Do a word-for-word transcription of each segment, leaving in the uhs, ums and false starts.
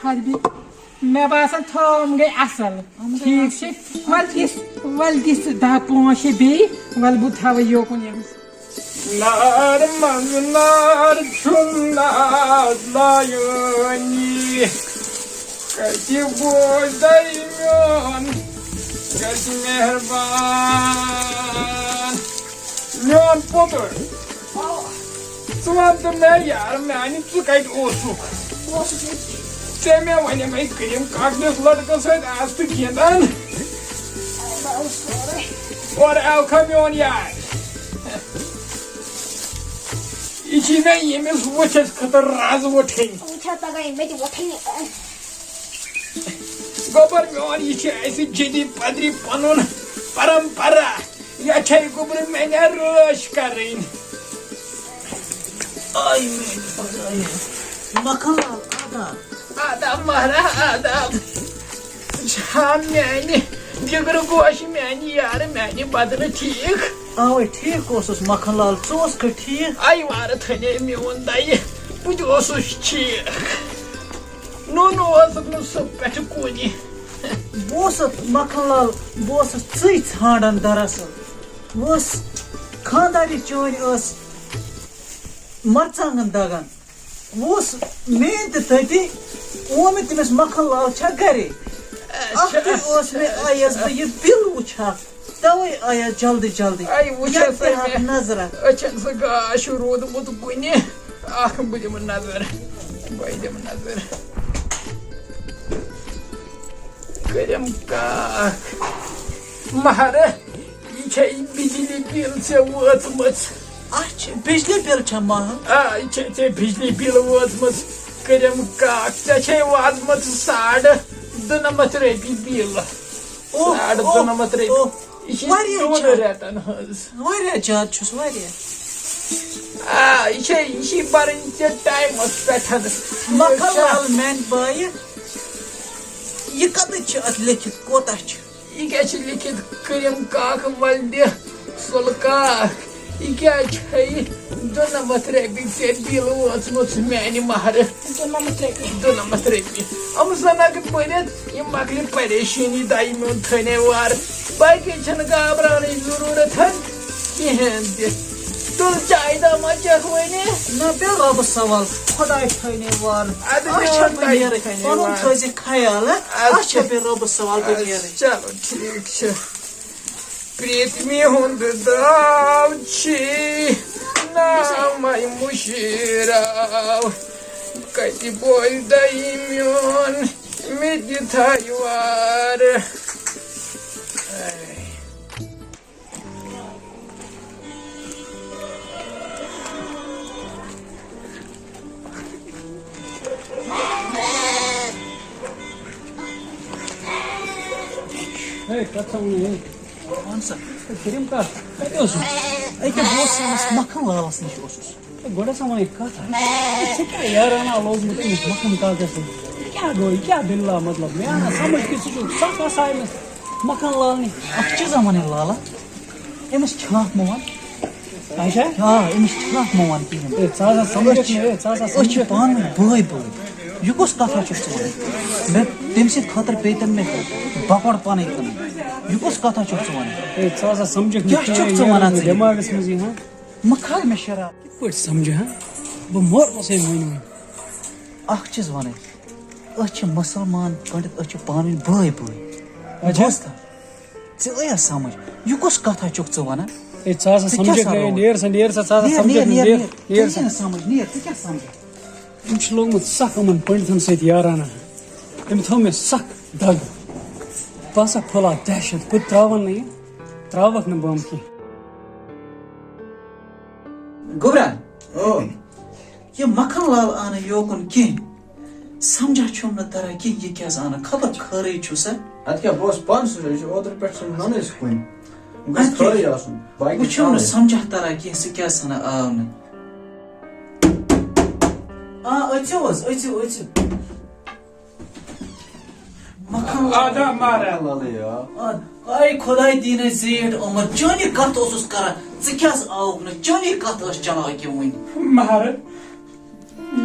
حربی، مےٚ باسان تھٲم گٔے اَصٕل۔ ٹھیٖک چھِ، وَلہٕ دِس، وَلہٕ دِس دَہ پانٛژھ شےٚ بیٚیہِ، وَلہٕ بہٕ تھاوَے یوکُن یِم۔ نار منٛز نار چھُم ناز لایٲنی، کَتہِ بوزَے میون گژھِ مہربان۔ میون پوٚتُر، ژٕ وَن تہٕ مےٚ یار، میٛانہِ ژٕ کَتہِ اوسُکھ؟ بہٕ اوسُس ییٚتی۔ ژےٚ مےٚ وَنے مےٚ کریٖم کاکنِس لٔڑکَس سۭتۍ آس ژٕ گِنٛدان۔ بہٕ اوسُس سورُے۔ اورٕ آوکھا میون یار؟ یہِ چھِ مےٚ ییٚمِس وٕچھَس خٲطرٕ رَز وٕٹھٕنۍ۔ وٕچھ حظ، پَگاہ یِن مےٚ تہِ وٕٹھٕنۍ۔ گوٚبُر میون، یہِ چھِ اَسہِ جدی پدری پنُن پرمپرا۔ یَتھ چھَے گوٚبرٕ مےٚ نیر رٲچھ کَرٕنۍ۔ آے میٛانہِ خۄدایہِ۔ مکھن لال، آداب۔ آداب مہرا، آداب۔ چھا میٛانہِ جِگرٕ گوشہِ، میٛانہِ یارٕ، میٛانہِ بدنہٕ ٹھیٖک؟ اوے، ٹھیٖک اوسُس مکھن لال، ژٕ اوسکھٕ ٹھیٖک؟ آے وارٕ تھٲنے میون دَیہِ، بہٕ تہِ اوسُس ٹھیٖک۔ نوٚو نوٚو ٲسٕکھ نہٕ سُہ پٮ۪ٹھٕ کُنہِ۔ بہٕ اوسُس مکھن لال، بہٕ اوسُس ژٕے ژھانٛڈان دراصل۔ بہٕ اوسُس خانٛدارِنۍ چٲنۍ ٲس مرژٕوانٛگن دگان۔ بہٕ اوسُس مین تہِ تٔتی، ووٚن مےٚ تٔمِس مکھن لال چھا گرے؟ اچھا، اَکھتُے اوس مےٚ اچھا، آیَس بہٕ یہِ بِل وٕچھان۔ توے آیا جلدی جلدی۔ آے وٕچھ یَتھ حظ تہِ تۄہہِ ہَتھ مےٚ۔ نظرہ۔ أچھَن سُہ گاش روٗدمُت کُنہِ۔ اَکھ بہٕ دِمہٕ نظر۔ بہٕ دِمہٕ نظر۔ کٔرِم کاک۔ مہرٕ، یہِ چھےٚ بجلی بِل ژےٚ وٲژمٕژ۔ اچھا، بجلی بِل چھا ماہر؟ آ، یہِ چھےٚ ژےٚ بجلی بِل وٲژمٕژ۔ کٔرِم کاک، ژےٚ چھے وٲژمٕژ ساڑٕ دُنَمَتھ رۄپیہِ بِل۔ اوہ، ساڑ اوہ، ژُنَمَتھ رۄپیہِ۔ اوہ۔ یہِ چھِ واریاہ دۄن زیادٕ۔ رٮ۪تَن ہٕنٛز۔ واریاہ زیادٕ چھُس، واریاہ۔ آ، یہِ چھِ، یہِ چھِ بَرٕنۍ ژےٚ ٹایمَس پٮ۪ٹھ۔ مکھن لال میٛانہِ بایہِ، یہِ کَتٮ۪تھ چھِ اَتھ لیکھِتھ، کوتاہ چھِ؟ یہِ کیٛاہ چھِ لیکھِتھ؟ کٔرِم کاک وَلدِ سُلہٕ کاک۔ یہِ کیٛازِ چھےٚ یہِ دُنَمَتھ رۄپیہِ ژےٚ بِل وٲژمٕژ میٛانہِ مَہرٕ؟ دُنَمَتھ رۄپیہِ۔ دُنَمَتھ رۄپیہِ۔ یِم زَنَکھ بٔرِتھ، یہِ مۄکلہِ پریشٲنی دَیہِ میون تھٲنے وار۔ باقٕے چھَنہٕ گھابراونٕچ ضروٗرت کِہیٖنۍ تہِ۔ تُل چایہِ دامہ چَکھ وۄنۍ۔ نہ، بیٚہہ رۄبَس سوال، خۄداے تھٲنے وار۔ اَدٕ اَچھا، میون بہٕ دَیہِ نیرٕ۔ تھٲنے پَنُن وار۔ تھٲیزِ خیال، ہہ؟ اَدٕ اَچھا، کیٛاہ؟ بیٚہہ رۄبَس سوال، بہٕ اَدٕ نیرٕ۔ چلو، ٹھیٖک چھُ۔ پریتمی ہُنٛد داو چھی نامے مُشیٖراو، کتہِ بوزِ دَیہِ میون مےٚ دِ تھایہِ وار۔ ہے، کتھ سا وَنو، ہے؟ وَن سا۔ ہے، کٔرِم کتھ، کتہِ اوسُکھ؟ أکیٛاہ بہٕ اوسُس أمِس مکھن لالس نِش اوسُس۔ ہے، گۄڈٕ ہسا وَنے کتھ اکھ۔ ژےٚ کیٛاہ یارانہ لوگمُت أمِس مکھن کاکس سۭتۍ؟ یہِ کیٛاہ گوٚو؟ یہِ کیٛاہ دٔلیٖلہ؟ مطلب، مےٚ آو نہٕ سمجھ کہِ ژٕ چھُکھ سکھ آسان أمِس مکھن لالنہِ۔ اکھ چیٖزا وَنے لالا، أمِس چھاکھ مہٕ وَن۔ اچھا۔ آ، أمِس چھاکھ مہٕ وَن کِہیٖنۍ۔ ہے، ژٕ ہسا سمجھکھ نہٕ، ہے، ژٕ ہسا أسۍ چھِ سمجھکھ نہٕ۔ پانہٕ ؤنۍ بٲے بٲے۔ یہِ کُس کَتھا چھُکھ ژٕ وَنان؟ مےٚ، تٔمۍ سٕنٛدِ خٲطرٕ پیٚیہِ تَن مےٚ بۄکُل پَنٕنۍ کٕنٕنۍ۔ یہِ کُس کَتھا چھُکھ ژٕ وَنان؟ ہے، ژٕ ہسا سمجھکھ نہٕ کیٛاہ کِہیٖنۍ، چھُکھ ژٕ یارٕ وَنان نہٕ ژٕ؟ دٮ۪ماغَس منٛز یی، ہاں؟ مہٕ کھال مےٚ شراب۔ کِتھ پٲٹھۍ سمجھٕ، ہاں؟ بہٕ مورٕ نہٕ ژےٚ وۄنۍ وۄنۍ۔ اَکھ چیٖز وَنَے، أسۍ چھِ مُسلمان پٔنٛڈِت، أسۍ چھِ پانہٕ ؤنۍ بٲے بٲے۔ اچھا۔ بوز تہٕ۔ ژےٚ ٲیا سمجھ؟ یہِ کُس کتھا چھُکھ ژٕ ونان؟ ہے، ژٕ ہسا ژٕ کیٛاہ سمجھکھ سا نہٕ، روو؟ نیر سا، نیر سا، ژٕ ہسا نیر، سمجھکھ نیر، نہٕ، نیر، نیر، نیر، نیر ژٕ سا۔ یہِ نہٕ سمجھ، نیر، ژٕ کیٛاہ سمجھکھ؟ أمۍ چھُ لوٚگمُت سخ یِمن پنڈتن سۭتۍ یارانہ۔ أمۍ تھٲو مےٚ سخ دگ۔ بہٕ ہسا پھٔہلاو دہشت، بہٕ ترٛاوَن نہٕ یہِ، ترٛاوَکھ نہٕ بہٕ یِم کینٛہہ۔ گوٚبرا۔ او۔ یہِ مکھن لال آو نہٕ یوکُن کینٛہہ۔ سمجھا چھُم نہٕ تران کینٛہہ، یہِ کیٛازِ آو نہٕ؟ خبر خٲرٕے چھُ سا۔ اَدٕ کیٛاہ، بہٕ اوسُس پانہٕ سُہ، یہِ چھُ اوترٕ پٮ۪ٹھ چھُنہٕ نَنٕے سُہ کُنہِ۔ گژھِ اَدٕ کیٛاہ؟ خٲرٕے آسُن۔ باقٕے وٕچھُم نہٕ چھُنہٕ۔ سمجھا تران کینٛہہ، سُہ کیٛازِ ہنا آو نہٕ۔ آ، أژِو حظ، أژِو، أژِو۔ مکھن لال۔ آداب مہراز۔ لالٕے آو۔ آ، آے خۄداے دیٖنَے زیٖٹھ عمر، چٲنی کَتھ اوسُس کران، ژٕ کیٛازِ آوُکھ نہٕ؟ چٲنی کَتھ ٲس چلان أکیٛاہ وٕنہِ۔ مہراز۔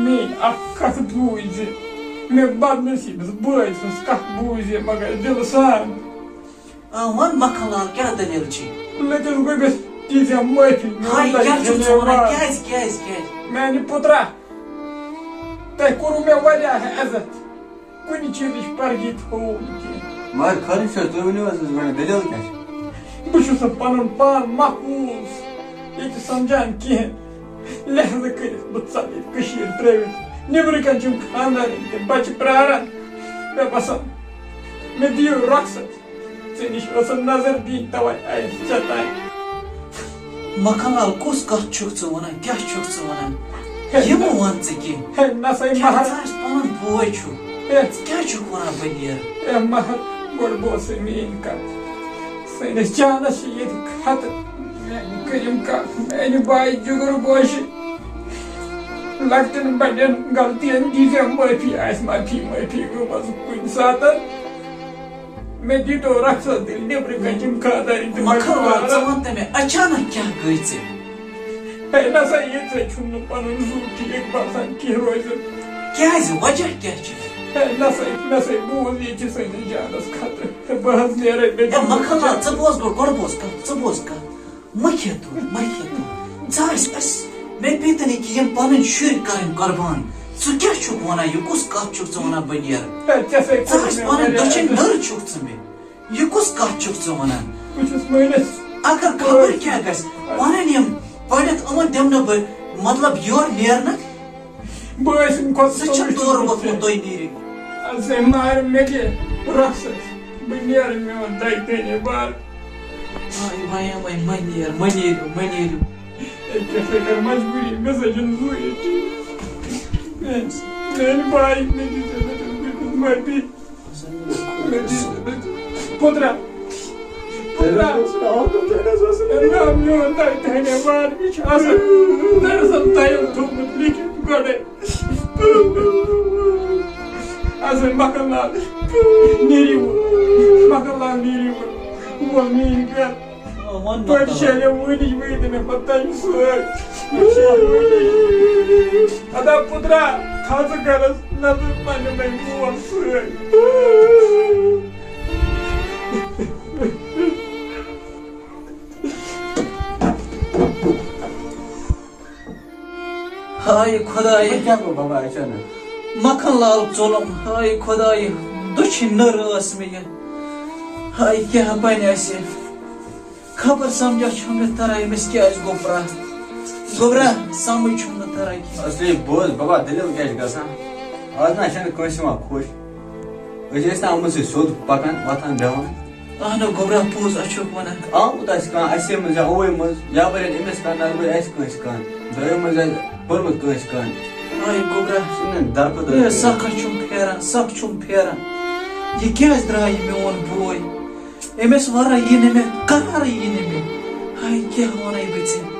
میٛٲنۍ اکھ کتھ بوٗزِ۔ مےٚ بدنصیٖبس بٲے سٕنٛز کتھ بوٗزِ، مگر دِلہٕ سان۔ آ، وَن مکھن لال، کیٛاہ دٔلیٖل چھِ؟ لٔٹِس گوٚبِس دیٖزِ معٲفی، میون ہاے، دَے کیٛاہ چھُکھ ژٕ وَنان؟ وار۔ کیٛازِ، کیٛازِ، کیٛازِ؟ میٛانہِ پُترا، تۄہہِ کوٚروٕ مےٚ واریاہ عزت، کُنہِ چیٖزٕچ پرگی تھوٚووٕ نہٕ کینٛہہ۔ مگر خٲرٕے چھا؟ تُہۍ ؤنِو حظ، حظ گۄڈٕ دٔلیٖل کیٛاہ چھِ؟ بہٕ چھُس نہٕ پنُن پان محفوٗظ ییٚتہِ سمجھان کِہیٖنۍ۔ لہذا کٔرِتھ بہٕ ژَلہٕ ییٚتہِ کٔشیٖر ترٛٲوِتھ۔ نیٚبرٕ کَنہِ چھِم خانٛدارِنۍ تہِ بَچہِ پرٛاران۔ مےٚ باسان، مےٚ دِیِو رۄخصت۔ ژےٚ نِش ٲسٕم نظر دِنۍ، تَوَے آیَس ژےٚ تام۔ مکھن لال، کُس کَتھ چھُکھ ژٕ وَنان؟ کیٛاہ چھُکھ ژٕ وَنان؟ ہے، یہِ مہٕ وَن ژٕ کینٛہہ۔ ہے، نہ سا، کیٛاہ مہر۔ ژٕ آسہِ پَنُن بوے چھُکھ؟ ہے۔ ژٕ کیٛاہ چھُکھ وَنان، بٔنیٖر؟ ہے، مہر، گۄڈٕ بوز سا میٛٲنۍ کَتھ۔ سٲنِس جانَس چھِ ییٚتہِ خطرٕ۔ میٛانہِ کٔرِم کَتھ، میٛانہِ بایہِ جُگرٕ گوشہِ۔ لۄکٹٮ۪ن بَڑٮ۪ن غلطیَن دیٖزٮ۪م معٲفی، آسہِ معٲفی، معٲفی گٔمٕژ کُنہِ ساتَن۔ مےٚ دیٖتو رۄخصت تیٚلہِ نیٚبرٕ کَنہِ یِم خانٛدارِنۍ تہِ مَکھَن وَلہٕ، ژٕ وَن تہٕ مےٚ، اچانک کیٛاہ گٔے ژےٚ؟ ہے نہ سا، ییٚتہِ سا چھُم نہٕ پَنُن زُو ٹھیٖک باسان کینٛہہ روزُن۔ کیٛازِ؟ وجہ کیٛاہ چھُ؟ ہے نہ سا، مےٚ سا بوٗز، ییٚتہِ چھِ سٲنِس جانَس خطرٕ۔ ہے بہٕ حظ نیرَے، مےٚ ہے چھُ مَکھَن لال، ژٕ بوز گۄڈٕ، گۄڈٕ بوز کَتھ، ژٕ بوز کَتھ۔ مہ کھےٚ تُہۍ، مہ کھےٚ تُہۍ۔ ژٕ آسہِ اَسہِ، مےٚ پیٚیہِ تَنہٕ یہِ کہِ یِم پَنٕنۍ شُرۍ کَرٕنۍ قۄربان۔ ژٕ کیٛاہ چھُکھ وَنان؟ یہِ کُس کَتھ چھُکھ ژٕ وَنان، بٔنیٖر؟ ہے، ژےٚ سۭتۍ ژٕ کوٚرُتھ آسہِ مےٚ پَنٕنۍ واریاہ دٔچھِنۍ عزت۔ نٔر چھُکھ ژٕ مےٚ۔ یہِ کُس کَتھ چھُکھ ژٕ وَنان؟ بہٕ چھُس مٲنِتھ۔ اگر خبر کیٛاہ گژھِ، پَنٕنۍ یِم پٔرِتھ یِمَن دِمہٕ نہٕ بہٕ، مطلب، یورٕ نیرنہٕ۔ بہٕ ٲسِم کھۄتہٕ ژٕ چھُکھ ژوٚرُے تور چھُکھ ووٚتھمُت، ژےٚ۔ تُہۍ نیٖرِو۔ ژٕ مار مےٚ تہِ رۄخصت۔ بہٕ نیرٕ، میون دَے تیٚلہِ بار۔ آے وَے، وَے، مہ نیر، مہ نیٖرِو، مہ نیٖرِو۔ ہے، کیٛاہ سا کَرٕ مجبوٗری، مےٚ سا چھُنہٕ زُوٕے ٹھیٖک۔ میٛانہِ بایہِ، مےٚ دِژ، مےٚ دِژ، مےٚ دِژ معٲفی۔ مےٚ دِژ، مےٚ دِژ۔ پُترا، پُترا۔ ہے، نہ، میون دَے تیٚلہِ بار، یہِ چھُ آسان دَرسَن تَیَن تھوٚومُت لیکھِتھ گۄڈَے۔ اَسے مَکھَن لال، نیٖرِو۔ مَکھَن لال، نیٖرِو۔ وۄنۍ میٛٲنۍ گَرٕ۔ آ، وَن توتہِ مَکھَن لال۔ شیرے وٲنِج وٲتۍ مےٚ پَتہٕ تَمہِ سۭتۍ۔ اَدا پُترا، تھاو ژٕ گَرَس نَظر پنٛنہِ مےٚ مول سۭتۍ۔ ہاے خۄدایہِ۔ وۄنۍ کیٛاہ گوٚو بابا اچانک؟ مَکھَن لال ژوٚلُم۔ ہاے خۄدایہِ، دٔچھِنۍ نٔر ٲس مےٚ یہِ۔ ہاے کیٛاہ بَنہِ اَسہِ؟ خبر سَمجھا چھُم نہٕ تَران أمِس کیٛازِ گوٚو پرٛاہ۔ گوٚبرا، سَمجھ چھُم نہٕ تَران کینٛہہ۔ اصلی بوز بابا، دٔلیٖل کیٛاہ چھِ گژھان؟ آز نہ چھَنہٕ کٲنٛسہِ یِوان خۄش۔ أسۍ ٲسۍ نہ یِمَن سۭتۍ سیوٚد پَکان، وۄتھان، بیٚہوان۔ اہنو گوٚبرا، پوٚز، اَسہِ چھُکھ وَنان۔ آمُت آسہِ کانٛہہ اَسے منٛز یا اوے منٛز، یا بَرٮ۪ن أمِس کانٛہہ، نَتہٕ بَرِ اَسہِ کٲنٛسہِ کانٛہہ۔ دۄیو منٛز آسہِ پوٚرمُت کٲنٛسہِ کانٛہہ۔ آے گوٚبرا۔ سُہ نہٕ درکُدر ہے، کٔرِتھ۔ سَکھ چھُم پھیران، سَکھ چھُم پھیران۔ یہِ کیٛازِ درٛاو یہِ میون بوے؟ أمِس وَرٲے یی نہٕ مےٚ قرارٕے، یی نہٕ مےٚ۔ ہاے، کیٛاہ وَنَے بہٕ ژےٚ؟